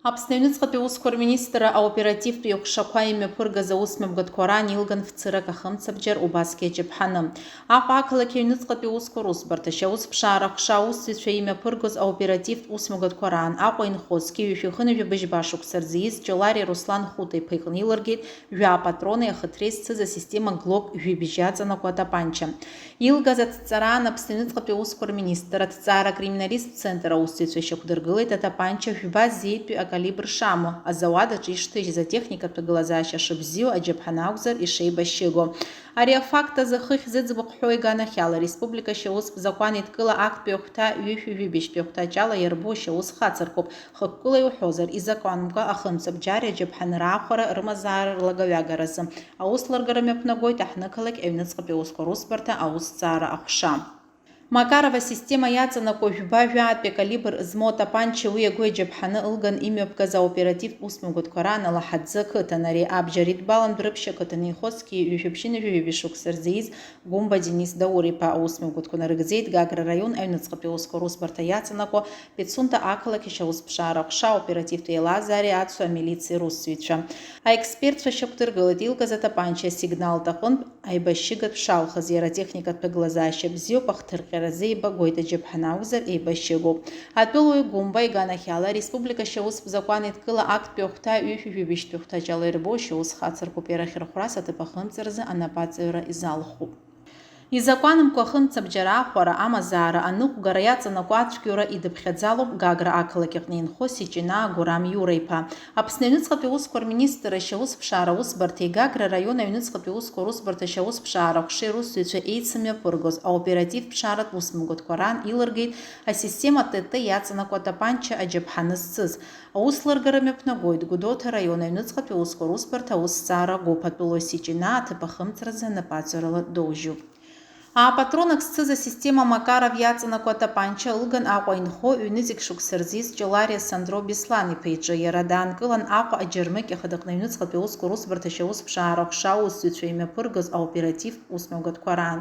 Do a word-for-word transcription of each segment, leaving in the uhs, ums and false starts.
Аԥсны аҩныҵҟатәи аусқәа рминистрра аоперативтә еиҟәшақәа имҩаԥыргаз аусмҩаԥгатәқәа раан илган фцырак ахымцабџьар убасгьы аџьаԥҳаны. Аҟәа ақалақь аҩныҵҟатәи аусқәа русбарҭа ашьаусԥшаара аҟәша аусзуҩцәа имҩаԥыргоз аоперативтә усмҩаԥгатәқәа раан Аҟәа инхо зқьи жәшәи хынҩажәи быжьба шықәса рзы ииз Ҷолариа Руслан Хута-иԥа иҟны илыргеит жәа патрони ахыҭреи зцыз асистема Глок жәибжь иаҵанакуа атапанча. Илгаз аҭҵараан Аԥсны аҩныҵҟатәи аусқәа рминистр аҭҵаара акриминалисттә центр аусзуҩцәа ишьақәдыргылеит атапанча жәба зеитәи акалибр шамоу, азауад аҿы ишҭыжьыз, атехникатә ҭагылазаашьа шыбзиоу, аџьаԥҳаны акәзар ишеибашьыго. Ари афакт азы хыхь зыӡбахә ҳәоу иганахьала ареспублика ашьаустә закәан еидкыла актәи ахәҭа ҩышәи жәибжьтәи ахәҭаҷ ала иарбоу ашьаус хацыркуп, хықәкыла иуҳәозар, изакәанымкәа ахымцабџьари аџьаԥҳани раахәара рымазаара рлагаҩагаразы. Аус лыргара мҩаԥнагоит аҳҭнықалақь аҩныҵҟатәи аусқәа русбарҭа аусҭҵаара аҟәша. Макаров асистема иаҵанакуа жәба жәаатәи акалибр змоу атапанча уи агәы иаџьаԥҳаны ылган имҩаԥгаз аоперативтә усмҩаԥгатәқәа раан Алаҳаӡы ақыҭан, ари абџьар идбалан Дәрыԥшь ақыҭан инхо зқьи жәшәи ԥшьынҩажәи жәибжь шықәса рзы ииз Гәымба Денис Даур-иԥа аусмҩаԥгатәқәа нарыгӡеит Гагра араион аҩныҵҟатәи аусқәа русбарҭа иаҵанакуа Пицунда ақалақь ашьаусԥшаара аҟәша аоперативтә еилазаареи ацу амилициа русзуҩцәа. Аекспертцәа шьақәдыргылеит илгаз атапанча асигналтә аҟынтә аибашьыгатә шалхыз, иара атехникатә ҭагылазаашьа бзиоуп, ахҭырҟьаразы еибагоит, аџьаԥҳаны акәзар еибашьыгоуп. Атәылауаҩ Гәымба иганахьала ареспублика ашьаустә закәан еидкыла актәи ахәҭа ҩышәи жәибжьтәи ахәҭаҷ ала ирбо ашьаус хацыркуп, иара ахьырхәрас аҭыԥ ахымҵразы анапаҵаҩра изалхуп. Изакәанымкәа ахымцабџьар аахәара, амазаара, аныҟәгара иаҵанакуа ацәгьоура идыԥхьаӡалоуп Гагра ақалақь аҟны инхо Сиҷинаа Гурам Иура-иԥа. Аԥсны аҩныҵҟатәи аусқәа рминистр ашьаусԥшаара аусбарҭеи Гагра араион аҩныҵҟатәи аусқәа русбарҭа ашьаусԥшаара аҟәшеи русзуҩцәа еицымҩаԥыргоз аоперативтә ԥшааратә усмҩаԥгатәқәа раан илыргеит асистема Т Т иаҵанакуа атапанча аџьаԥҳаны зцыз. Аус лыргара мҩаԥнагоит Гәдоуҭа араион аҩныҵҟатәи аусқәа русбарҭа аусҭҵаара агәыԥ, атәылауаҩ Сиҷинаа аҭыԥ ахымҵразы анапаҵаҩрала доужьуп. Аапатронак зцыз асистема Макаров иаҵанакуа атапанча ылган Аҟәа инхо ҩнызқь шықәса рзы ииз Ҷолариа Сандро Беслан-иԥа иҿы. Иара даанкылан Аҟәа аџьармыкьа хадыҟны аҩныҵҟатәи аусқәа русбарҭа ашьаусԥшаара аҟәша аусзуҩцәа имҩаԥыргоз аоперативтә усмҩаԥгатәқәа раан.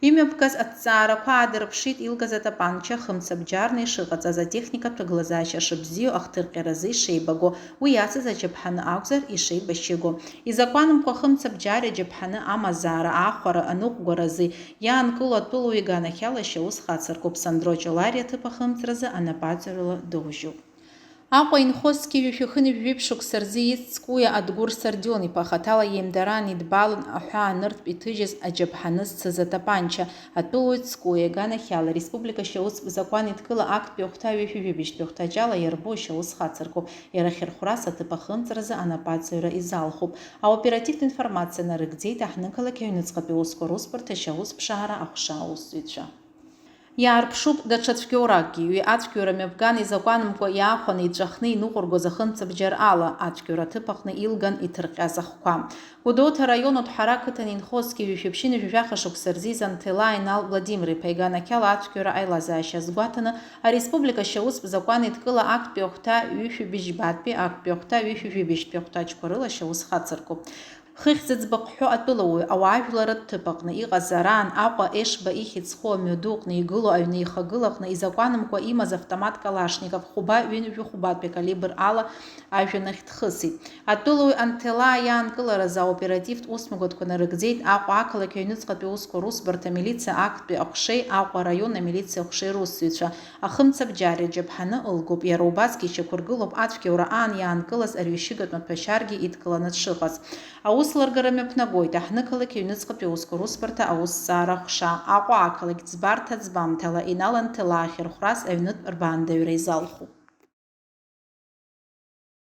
Имҩаԥгаз аҭҵаарақәа аадырԥшит илгаз атапанча хымцабџьарны ишыҟаҵаз, атехникатә ҭагылазаашьа шыбзиоу, ахҭырҟьаразы ишеибаго, уи иацыз аџьаԥҳаны акәзар ишеибашьыго. Изакәанымкәа ахымцабџьари аџьаԥҳаны амазаара, аахәара, аныҟәгаразы иаанкыло атәылауаҩ иганахьала ашьаус хацыркуп, Сандро Ҷолариа аҭыԥ ахымҵразы анапаҵаҩрала доужьуп. Аҟәа инхо зқьи жәшәи хынҩажәи жәиԥшь шықәса рзы ииз Цкуиа Адгәыр Сардион-иԥа хаҭала иеимдараан идбалан аҳәаа аныртә иҭыжьыз аџьаԥҳаны зцыз атапанча, атәылауаҩ Цкуиа иганахьала ареспублика ашьаустә закәан еидкыла актәи ахәҭа ҩышәи жәибжьтәи ахәҭаҷ ала иарбоу ашьаус хацыркуп, иара ахьырхәрас аҭыԥ ахымҵразы анапаҵаҩра изалхуп. Аоперативтә информациа нарыгӡеит аҳҭнықалақь аҩныҵҟатәи аусқәа русбарҭа ашьаусԥшаара аҟәша аусзуҩцәа. Иаарԥшуп даҽа цәгьоуракгьы. Уи ацәгьоура мҩаԥган изакәанымкәа иаахәаны иҵәахны иныҟәыргоз ахымцабџьар ала, ацәгьоура аҭыԥ аҟны илган иҭырҟьаз ахқәа. Гәдоуҭа араион Уҭҳара ақыҭан инхо зқьи жәшәи ԥшьынҩажәи жәаха шықәса рзы ииз Анҭелаа Инал Владимир-иԥа иганахьала ацәгьоура аилазаашьа азгәаҭаны, ареспублика ашьаустә закәан еидкыла актәи ахәҭа ҩышәи быжьбатәи, актәи ахәҭа ҩышәи жәибжьтәи ахәҭаҷқәа рыла ашьаус хацыркуп. Хыхь зыӡбахә ҳәо атәылауаҩ ауаажәларратә ҭыԥ аҟны иҟаз араан Аҟәа Ешба ихьӡ зхоу амҩаду аҟны игылоу аҩны ихагылаҟны изакәанымкәа имаз автомат Калашников хәба ҩынҩажәи хәбатәи акалибр ала ажәҩанахь дхысит. Атәылауаҩ Анҭелаа иаанкыларазы аоперативтә усмҩаԥгатәқәа нарыгӡеит Аҟәа ақалақь аҩныҵҟатәи аусқәа русбарҭа амилициа актәи аҟәшеи Аҟәа араион амилициа аҟәшеи русзуҩцәа. Ахымцабџьари аџьаԥҳаны ылгоуп, иара убасгьы ишьақәыргылоуп ацәгьоура аан иаанкылаз арҩашьыгатә маҭәашьаргьы идкыланы дшыҟаз. Аус лыргара мҩаԥнагоит аҳҭнықалақь аҩныҵҟатәи аусқәа русбарҭа аусҭҵаара аҟәша, Аҟәа ақалақь ӡбарҭа ӡбамҭала Инал Анҭелаа ахьырхәрас аҩнытә рбаандаҩра изалхуп.